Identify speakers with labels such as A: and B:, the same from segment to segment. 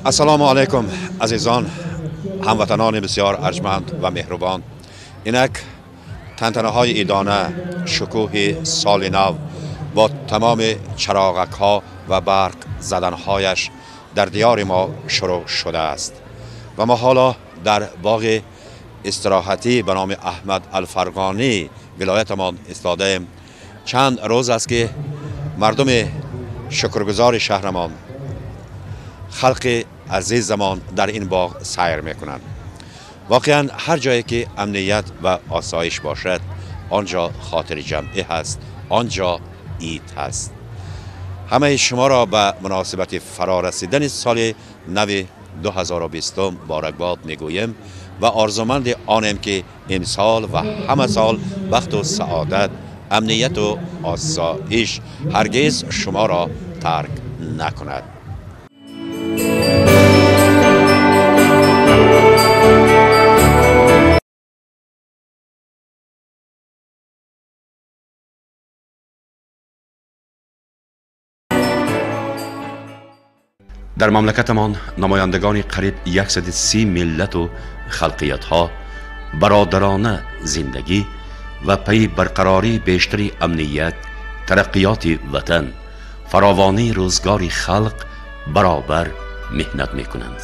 A: Ассалому алайкум, азизон, ҳамватанони бисёр арҷманд ва меҳрубон. Инак тантанаҳои идона, шукӯҳи соли нав бо тамоми чароғакҳо ва барқ заданҳояш дар диёри мо шурӯъ шудааст ва мо ҳоло дар боғи истироҳатӣ ба номи Аҳмад Алфарғонӣ вилоятамон истодаем. Чанд рӯз аст, ки мардуми шукргузори шаҳрамон, халқи азизамон дар ин боғ сайр мекунанд. Воқеан, ҳар ҷое ки амният ва осоиш бошад, он ҷо хотири ҷамъӣ ҳаст, он ҷо ид ҳаст. Ҳамаи шуморо ба муносибати фарорасидани соли нави 2020 муборакбод мегӯем ва орзуманди онем, ки имсол ва ҳама сол бахту саодат, амнияту осоиш ҳаргиз шуморо тарк накунад. Дар мамлакатамон намояндагони қариб 130 миллату халқиятҳо бародарона зиндагӣ ва пайи барқарории бештари амният, тараққиёти ватан, фаровонии рӯзгори халқ баробар меҳнат мекунанд.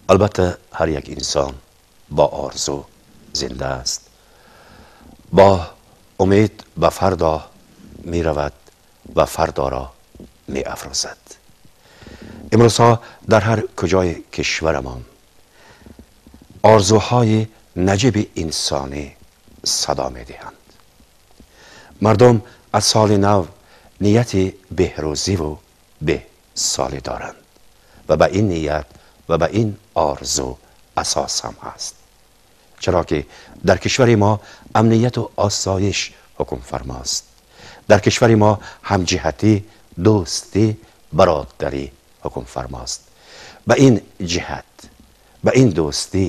A: Албатта, ҳар як инсон бо орзу зинда аст, бо умед ба фардо меравад ва фардоро меафрӯзад. Имрӯзҳо дар ҳар куҷои кишварамон орзуҳои наҷиби инсонӣ садо медиҳанд. Мардум аз соли нав нияти беҳрӯзиву беҳсолӣ доранд ва ба ин ният ва ба ин орзу асос ҳам ҳаст, чаро ки дар кишвари мо амнияту осоиш ҳукмфармост. Дар кишвари мо ҳамҷиҳатӣ, дӯстӣ, бародарӣ ҳукмфармост. Ба ин ҷиҳат, ба ин дӯстӣ,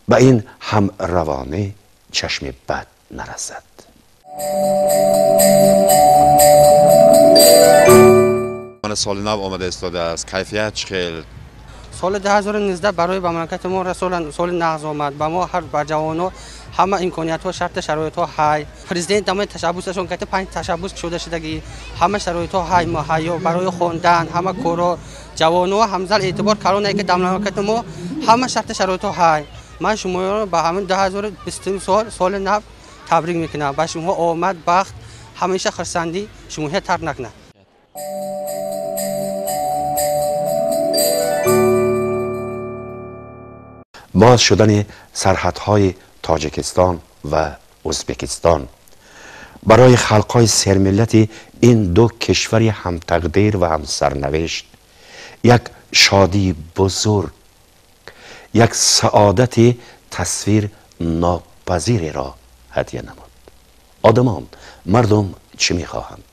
A: ба ин ҳамравонӣ чашми бад нарасад. Соли нав омада истодааст, кайфият чӣ хел?
B: Соли 2019 барои мамлакати мо соли нағз омад. Ба мо, ҳар ба ҷавоно ҳама имкониятҳо, шарту шароитҳо ҳай. Президент ҳамаи ташаббусашон карда, панҷ ташаббус шуда шудагӣ, ҳама шароитҳо ҳай, муҳайё барои хондан, ҳама коро ҷавоно ҳамзал эътибор калоне, ки дар мамлакати мо ҳама шарту шароитҳо ҳай. Ман шуморо ба ҳамин 2020 сол, соли нав табрик мекунам. Ба шумо омад, бахт, ҳамеша хурсандӣ шумоҳо тарк накунад.
A: Боз шудани сарҳадҳои Тоҷикистон ва Ӯзбекистон барои халқҳои сермиллати ин ду кишвари ҳамтақдир ва ҳамсарнавишт як шодии бузург, як саодати тасвир нопазиреро ҳадя намуд. Одамон, мардум чӣ мехоҳанд?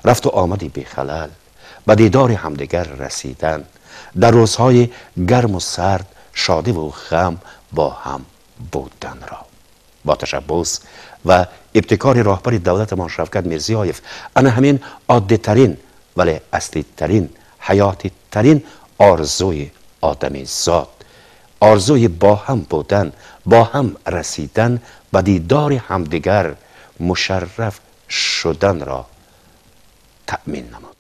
A: Рафту омади бехалал, ба дидори ҳамдигар расидан, дар рӯзҳои гарму сард, шодиву ғам бо ҳам буданро. Бо ташаббус ва ибтикори роҳбари давлатамон Шавкат Мирзиёев ана ҳамин оддитарин, вале аслитарин, ҳаётитарин орзуи одамизод, орзуи бо ҳам будан, бо ҳам расидан, ба дидори ҳамдигар мушарраф шуданро таъмин намуд.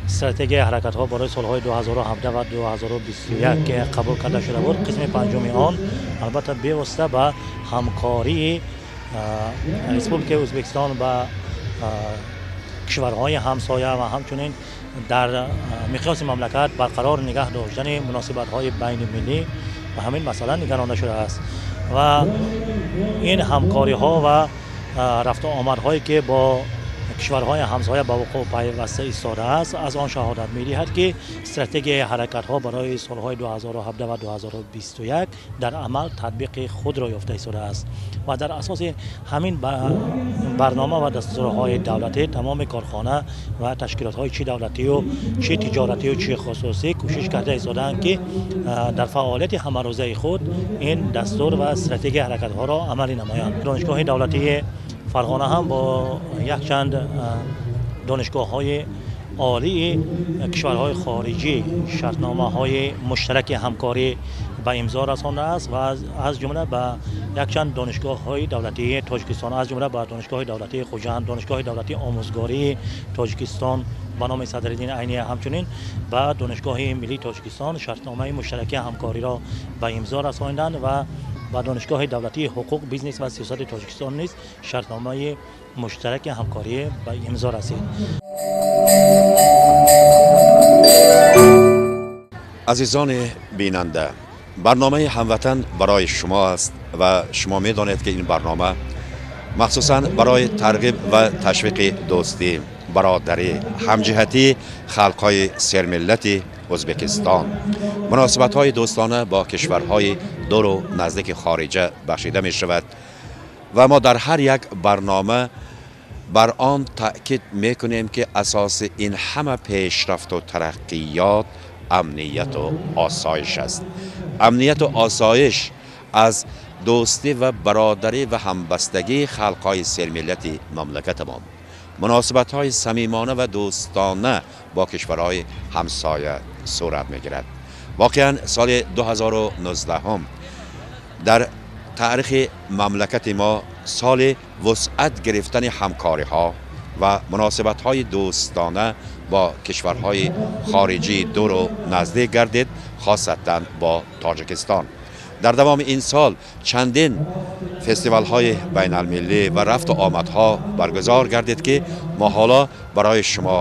C: Стратегияи ҳаракатҳо барои солҳои 2017 ва 2021, ки қабул карда шуда буд, қисми панҷуми он албатта бевосита ба ҳамкории Республикаи Ӯзбекистон ба кишварҳои ҳамсоя ва ҳамчунин дар миқёси мамлакат барқарор нигаҳ доштани муносибатҳои байни миллӣ ба ҳамин масъала нигаронда шудааст. Ва ин ҳамкориҳо ва рафту омадҳое, ки бо кишварҳои ҳамсоя ба вуқӯъ пайваста истодааст, аз он шаҳодат медиҳад, ки стратегияи ҳаракатҳо барои солҳои 2017 ва 2021 дар амал татбиқи худро ёфта истодааст. Ва дар асоси ҳамин барнома ва дастурҳои давлатӣ тамоми корхона ва ташкилотҳои чӣ давлатию, чӣ тиҷоратию, чӣ хусусӣ кӯшиш карда истодаанд, ки дар фаъолияти ҳамарӯзаи худ ин дастур ва стратегияи ҳаракатҳоро амалӣ намоянд. Донишгоҳи давлатии Фарғона ҳам бо якчанд донишгоҳҳои олии кишварҳои хориҷӣ шартномаҳои муштараки ҳамкорӣ ба имзо расондааст ва аз ҷумла ба якчанд донишгоҳҳои давлатии Тоҷикистон, аз ҷумла ба Донишгоҳи давлатии Хуҷанд, Донишгоҳи давлатии омӯзгории Тоҷикистон ба номи Садриддин Айнӣ, ҳамчунин ба Донишгоҳи миллии Тоҷикистон шартномаи муштараки ҳамкориро ба имзо расонданд ва ба Донишгоҳи давлатии ҳуқуқ, бизнес ва сиёсати Тоҷикистон низ шартномаи муштараки ҳамкорӣ ба имзо расид.
A: Азизони бинанда, барномаи ҳамватан барои шумо аст ва шумо медонед, ки ин барнома махсусан барои тарғиб ва ташвиқи дӯстӣ, бародарӣ, ҳамҷиҳатии халқҳои сермиллати Ӯзбекистон, муносибатҳои дӯстона бо кишварҳои дуру наздики хориҷа бахшида мешавад ва мо дар ҳар як барнома бар он таъкид мекунем, ки асоси ин ҳама пешрафту тараққиёт амнияту осоиш аст. Амнияту осоиш аз дӯстӣ ва бародарӣ ва ҳамбастагии халқҳои сермиллати мамлакатамон, муносибатҳои самимона ва дӯстона бо кишварҳои ҳамсоя сурат мегирад. Воқеан соли 2019 дар таърихи мамлакати мо соли вусъат гирифтани ҳамкориҳо ва муносибатҳои дӯстона бо кишварҳои хориҷии дуру наздик гардид, хосатан бо Тоҷикистон. Дар давоми ин сол чандин фестивалҳои байналмиллӣ ва рафту омадҳо баргузор гардид, ки мо ҳоло барои шумо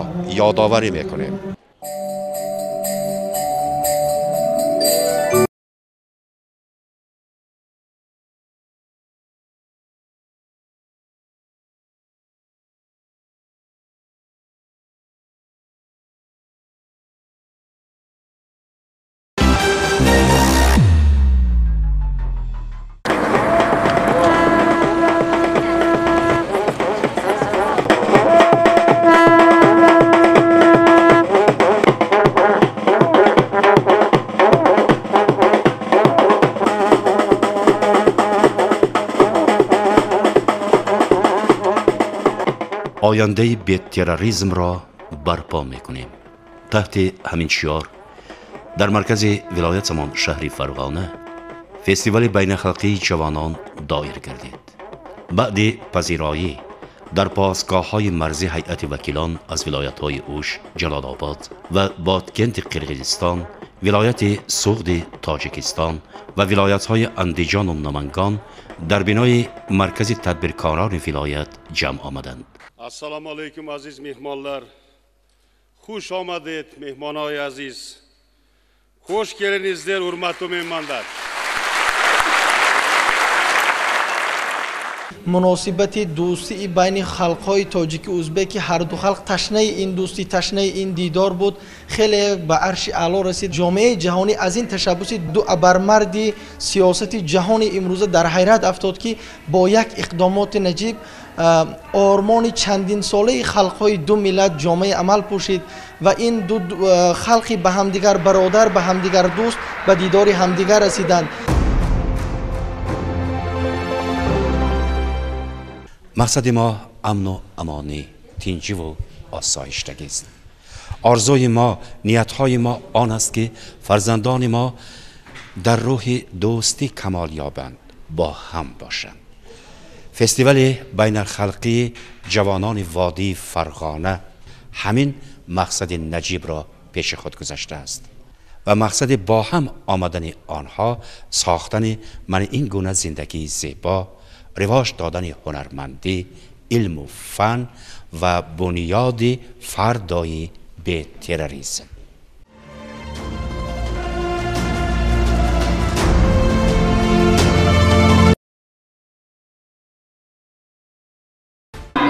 A: ёдоварӣ мекунем. Ояндаи бетерроризмро барпо мекунем. Таҳти ҳамин шиор дар маркази вилоятамон шаҳри Фарғона фестивали байналхалқии ҷавонон доир гардид. Баъди пазироӣ дар постгоҳҳои марзӣ ҳайати вакилон аз вилоятҳои Ӯш, Ҷалолобод ва Боткенти Қирғизистон, вилояти Суғди Тоҷикистон ва вилоятҳои Андиҷону Намангон дар бинои маркази тадбиркорони вилоят ҷамъ омаданд.
D: Assalomu alaykum, aziz mehmonlar. Xush omadid, mehmonoi aziz. Xush kelingizlar, hurmatli mehmonlar.
E: Муносибати дӯстии байни халқҳои тоҷики узбеки ҳарду халқ ташнаи ин дӯстӣ, ташнаи ин дидор буд, хеле ба арши аъло расид. Ҷомеаи ҷаҳонӣ аз ин ташаббуси ду абармарди сиёсати ҷаҳони имрӯза дар ҳайрат афтод, ки бо як иқдомоти наҷиб ормони чандинсолаи халқҳои ду миллат ҷомеаи амал пӯшид ва ин ду халқи ба ҳамдигар бародар, ба ҳамдигар дӯст ба дидори ҳамдигар расиданд.
A: Мақсади мо амну амонӣ, тинҷиву осоиштагист. Орзуи мо, ниятҳои мо он аст, ки фарзандони мо дар рӯҳи дӯстӣ камол ёбанд, бо ҳам бошанд. Фестивали байналхалқии ҷавонони водии Фарғона ҳамин мақсади наҷибро пеши худ гузаштааст ва мақсади бо ҳам омадани онҳо сохтани ман ин гуна зиндагии зебо, ривоҷ додани ҳунармандӣ, илму фан ва бунёди фардои бетерроризм.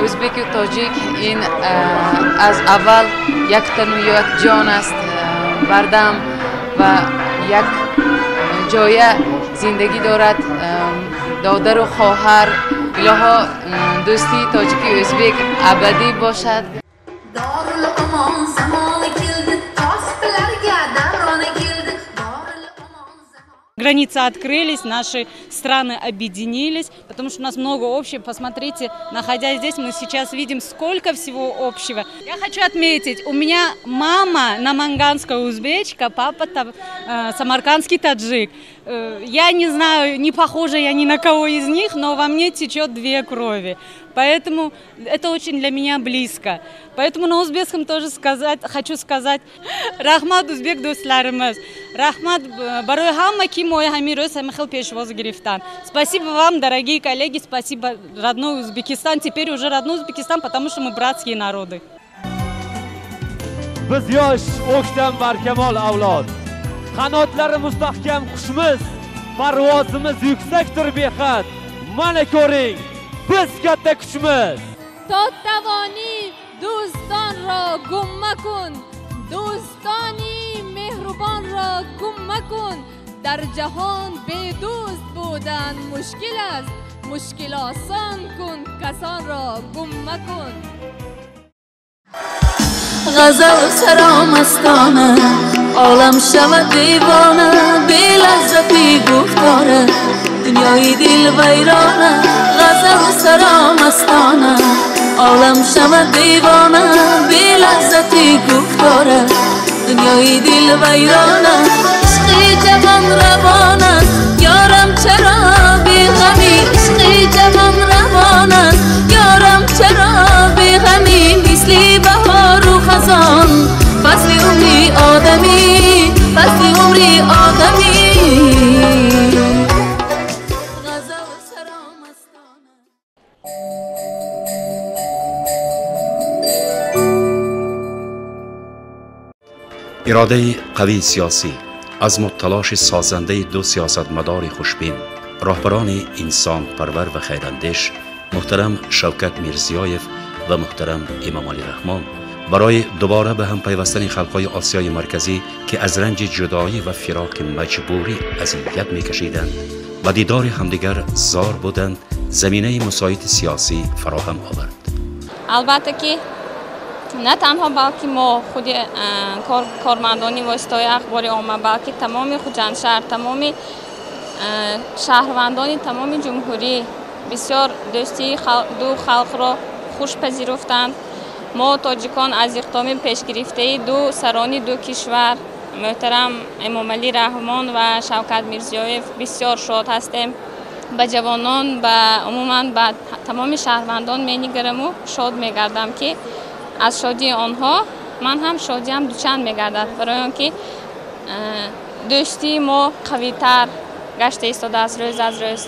F: Ӯзбеку тоҷик ин аз аввал як тану як ҷон аст, бардам ва як ҷоя зиндагӣ дорад, додару хоҳар. Илоҳо, дӯстии тоҷики ӯзбек абадӣ бошад.
G: Границы открылись, наши страны объединились, потому что у нас много общего. Посмотрите, находясь здесь, мы сейчас видим, сколько всего общего. Я хочу отметить, у меня мама наманганская узбечка, папа самаркандский таджик. Я не знаю, не похожа я ни на кого из них, но во мне течет две крови. Поэтому это очень для меня близко. Поэтому на узбекском тоже хочу сказать Раҳмат узбек do'stlarimiz, Раҳмат барои ҳама ки мои ҳамин рӯз ҳамин хел пешвоз гирифтан. Спасибо вам, дорогие коллеги, спасибо, родной Узбекистан. Теперь уже родной Узбекистан, потому что мы братские народы.
H: Biz yosh, o'ktam barkamol avlod. Qanotlari mustahkam qushmiz, parvozimiz yuksakdir behad. Mana ko'ring, biz katta kuchmiz.
I: То тавонӣ дӯстонро гум макун, дӯстони меҳрубонро гум макун. Дар ҷаҳон бедӯст будан мушкил аст, мушкил осон кун, касонро гум макун.
J: Ғазал саромастона, олам шавад девона, белаззати гуфтора, дунёи дил вайрона. Ғазал саромастона, олам шавад девона, белаззати гуфтора, дунёи дил вайрона. Ишқи ҷавон равон аст, ёрам чаро беғамӣ? Ишқи ҷавон равон аст, ёрам чаро беғамӣ? Мисли баҳору хазон, фасли умри одамӣ, фасли умри одамӣ.
A: Иродаи қавии сиёсӣ, азму талоши созандаи ду сиёсатмадори хушбин, роҳбарони инсонпарвар ва хайрандеш муҳтарам Шавкат Мирзиёев ва муҳтарам Эмомалӣ Раҳмон барои дубора ба ҳам пайвастани халқҳои Осиёи Марказӣ, ки аз ранҷи ҷудоӣ ва фироқи маҷбурӣ азият мекашиданд ва дидори ҳамдигар зор буданд, заминаи мусоиди сиёсӣ фароҳам овард.
K: Албатта ки на танҳо балки мо худи кормандони воситаҳои ахбори омма, балки тамоми Хуҷандшаҳр, тамоми шаҳрвандони тамоми ҷумҳурӣ бисёр дӯстии ду халқро хуш пазируфтанд. Мо тоҷикон аз иқдоми пешгирифтаи ду сарони ду кишвар муҳтарам Эмомалӣ Раҳмон ва Шавкат Мирзиёев бисёр шод ҳастем. Ба ҷавонон, ба умуман ба тамоми шаҳрвандон менигараму шод мегардам, ки аз шодии онҳо ман ҳам шодиам дучанд мегардад, барои он ки дӯстии мо қавитар гашта истодааст рӯз аз рӯз.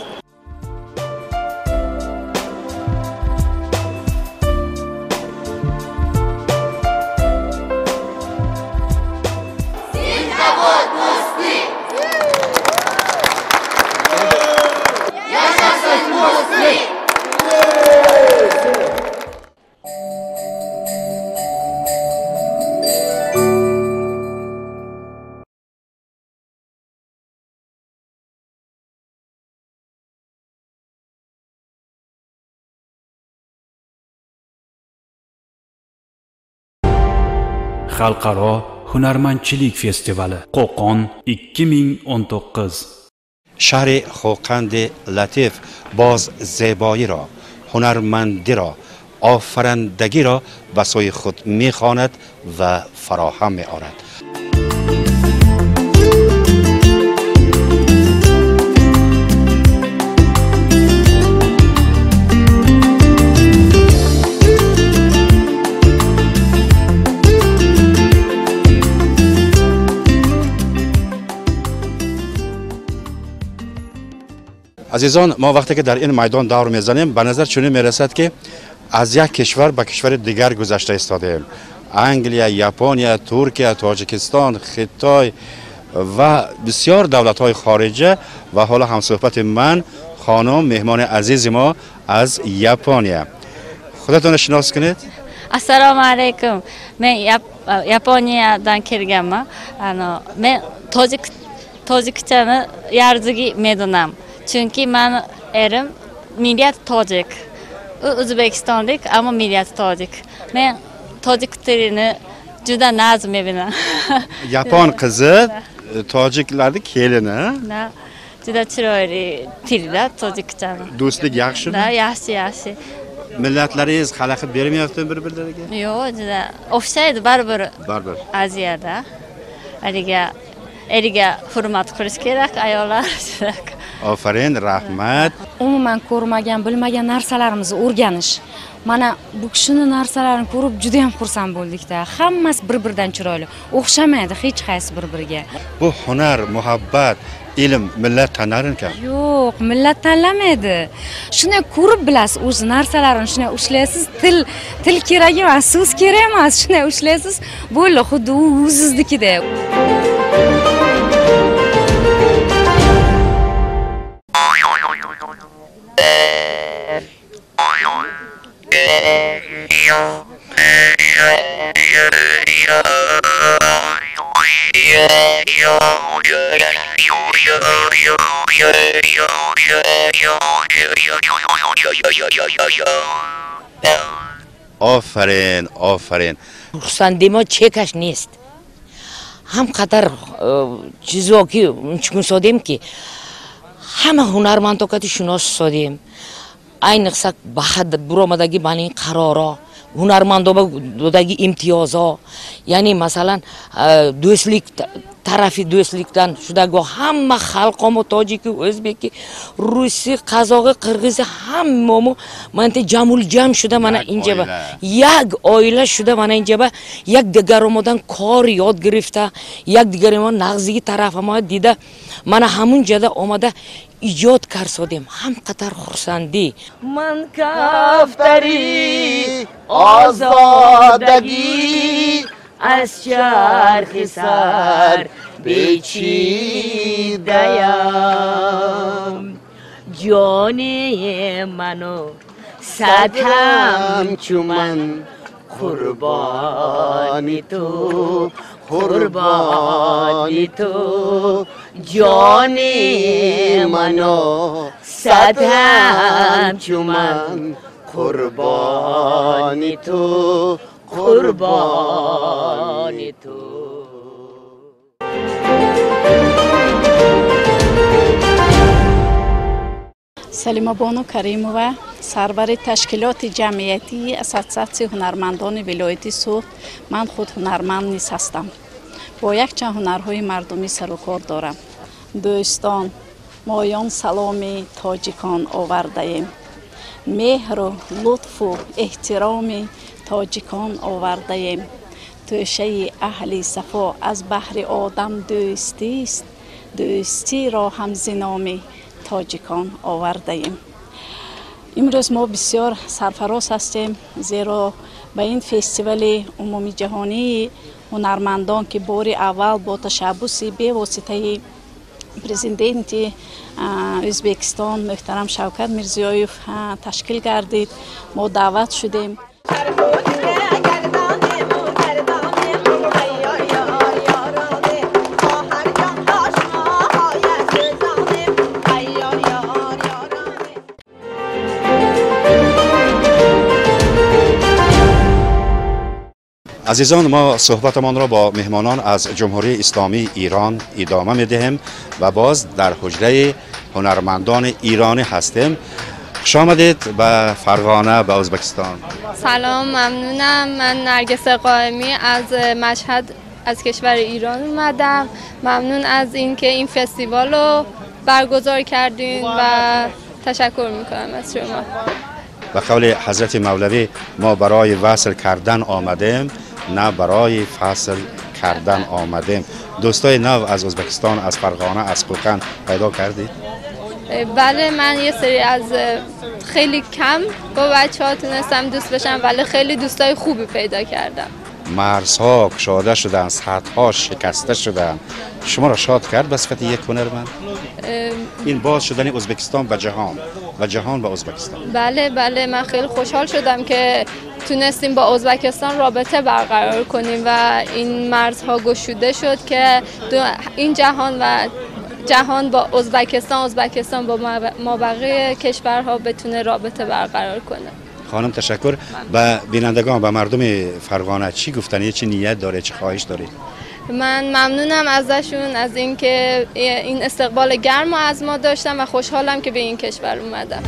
L: Xalqaro hunarmandchilik festivali Qo'qon 2019.
A: Шаҳри Хӯқанди латиф боз зебоиро, ҳунармандиро, офарандагиро ба сӯи худ мехонад ва фароҳам меорад. Азизон, мо вақте ки дар ин майдон давр мезанем, ба назар чунин мерасад, ки аз як кишвар ба кишвари дигар гузашта истодаем. Англия, Япония, Туркия, Тоҷикистон, Хитой ва бисёр давлатҳои хориҷа. Ва ҳоло ҳамсӯҳбати ман хонум, меҳмони азизи мо аз Япония. Худатонро шинос кунед.
M: Ассалому алайкум. Мен Япониядан келганман. Мен tojikchani yarzugi medonam. Chunki mani erim millati tojik. U o'zbekistonlik, ammo millati tojik. Men tojik tilini juda naz mebinam.
A: Yapon qizi Tojiklarni kelini.
M: Да. Juda chiroyli tilda tojikchani.
A: Do'stlik yaxshimi?
M: Да, yaxshi, yaxshi.
A: Millatlaringiz xalaqit bermayaptimi bir-birlariga?
M: Yo'q, juda o'xshaydi baribir.
A: Baribir.
M: Aziyada. Haligi eriga hurmat qilish kerak ayollar.
A: Ofarin, rahmat.
N: Umuman ko'rmagan, bilmagan narsalarimizni o'rganish. Mana bu kishini narsalarini ko'rib juda ham xursand bo'ldikda. Hammasi bir-biridan chiroyli. O'xshamaydi hech qaysi bir-biriga.
A: Bu hunar, muhabbat, ilm millat tanlar ekan.
N: Yo'q, millat tanlamaydi. Shuni ko'rib bilasiz, o'z narsalarini shuni ushlaysiz, til kerak emas, so'z kerak emas, shuni ushlaysiz, bo'ldi, xuddi u o'zingiznikidek.
A: Офарин, офарин.
O: Хурсандии мо чекаш нест. Ҳам қадар чизо ки чун содем ки ҳама ҳунармандо кати шинос содем. Айниқса ба ҳад буромадаги ман ин қароро, ҳунармандо ба додаги имтиёзо, яъне масалан дӯстlik тарафи дӯстlikdan шудаго ҳама халқомо тоҷики, ӯзбеки, руси, қазоқи, қирғизи ҳамамо мана ҷамулҷам шуда мана инҷаба як оила шуда мана инҷаба як дигаромодан кор ёд гирифта, як дигаромо нағзиги тарафамо дида мана ҳамун ҷада омада иҷод карсодем. Ҳам қатар хурсандӣ.
P: Ман кафтари озодагӣ аз чархи сар печидаям, ҷони ману сад ҳамчу ман қурбони ту, қурбони ту, ҷони ману сад ҳамчу ман қурбони ту, қурбони ту.
Q: Салимабону Каримова, сарвари ташкилоти ҷамъиятии Ассотсиатсияи ҳунармандони вилояти Суғд. Ман худ ҳунарманд низ ҳастам. Бо якчанд ҳунарҳои мардумӣ сарукор дорам. Дӯстон, моён саломи тоҷикон овардаем. Меҳру лутфу эҳтироми тоҷикон овардаем. Тӯшаи аҳли сафо аз баҳри одам дӯстист, дӯстиро ҳам зиноми тоҷикон овардаем. Имрӯз мо бисёр сарфароз ҳастем, зеро ба ин фестивали умумиҷаҳонии ҳунармандон, ки бори аввал бо ташаббуси бевоситаи президенти Ӯзбекистон муҳтарам Шавкат Мирзиёев ташкил гардид, мо даъват шудем.
A: Азизон, мо суҳбатамонро бо меҳмонон аз Ҷумҳурии Исломии Ирон идома медиҳем ва боз дар ҳуҷраи ҳунармандони иронӣ ҳастем. Хуш омадед ба Фарғона, ба Ӯзбекистон.
I: Салом, мамнунам. Ман Наргис Қоимӣ аз Машҳад, аз кишвари Ирон омадам. Мамнун аз инки ин фестивалро баргузор кардин ва ташаккур мекунам аз шумо.
A: Ба қавли ҳазрати Мавлавӣ, мо барои васл кардан омадем, на барои фасл кардан омадем. Дӯстои нав аз Ӯзбекистон, аз Фарғона, аз Қӯқанд пайдо кардед?
I: بله، من یه سری از خیلی کم با بچه‌ها تونستم دوست بشم، ولی خیلی دوستای خوبی پیدا کردم.
A: مرزها گشاده شدن، سطح‌ها شکسته شدن. شما را شاد کرد به صفت یک هنرمند؟ این باز شدن ازبکستان به جهان و جهان به ازبکستان.
I: بله بله، من خیلی خوشحال شدم که تونستیم با ازبکستان رابطه برقرار کنیم و این مرزها گشوده شد که این جهان و جهان با ازبکستان، ازبکستان با مابقی کشورها بتونه رابطه برقرار کنه.
A: خانم تشکر. به بینندگان، به مردم فرغانه چی گفتنی، چی نیت داره، چی خواهش داره؟
I: من ممنونم ازشون از اینکه این استقبال گرم از ما داشتن و خوشحالم که به این کشور اومدم.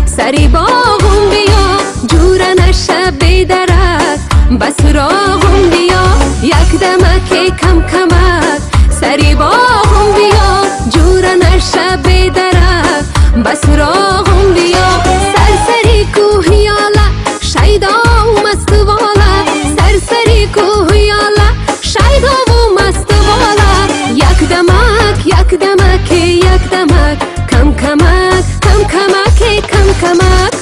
J: سری باغم بیا جور نشه بیدرک بس راغم بیا یک دمک کم کمک سری باغم بیا جور نشه بیدرک بس راغم بیا سرسری کوهیالا شیدا و مست والا سرسری کوهیالا شیدا و مست والا یک دمک یک دمک یک دمک کم کمک کم کمک کم کمک.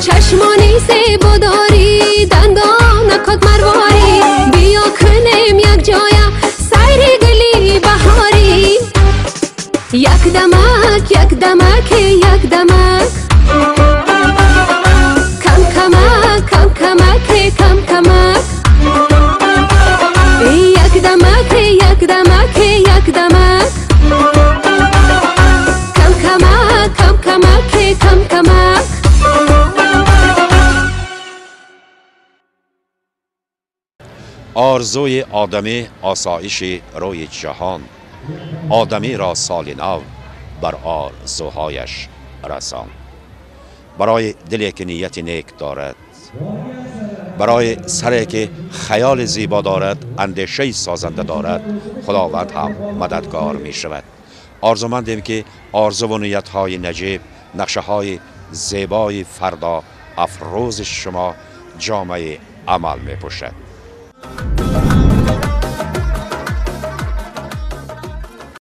J: چشمانی زیبا داری دندانکات مرواری بیا کنیم یک جایا سیر گلی بهاری یک دمک یک دمک یک دمک کم کمک کم کمک کم کمک یک دمک یک دمک یک دمک کم کمک کم کمک کم کمک.
A: آرزوی آدمی آسایش روی جهان، آدمی را سال نو بر آرزوهایش رسان. برای دلی که نیت نیک دارد، برای سری که خیال زیبا دارد، اندیشه سازنده دارد، خداوند هم مددگار می شود. آرزومندیم که آرزو و نیت‌های نجیب، نقشه های زیبای فردا افروز شما جامعه عمل می پوشد.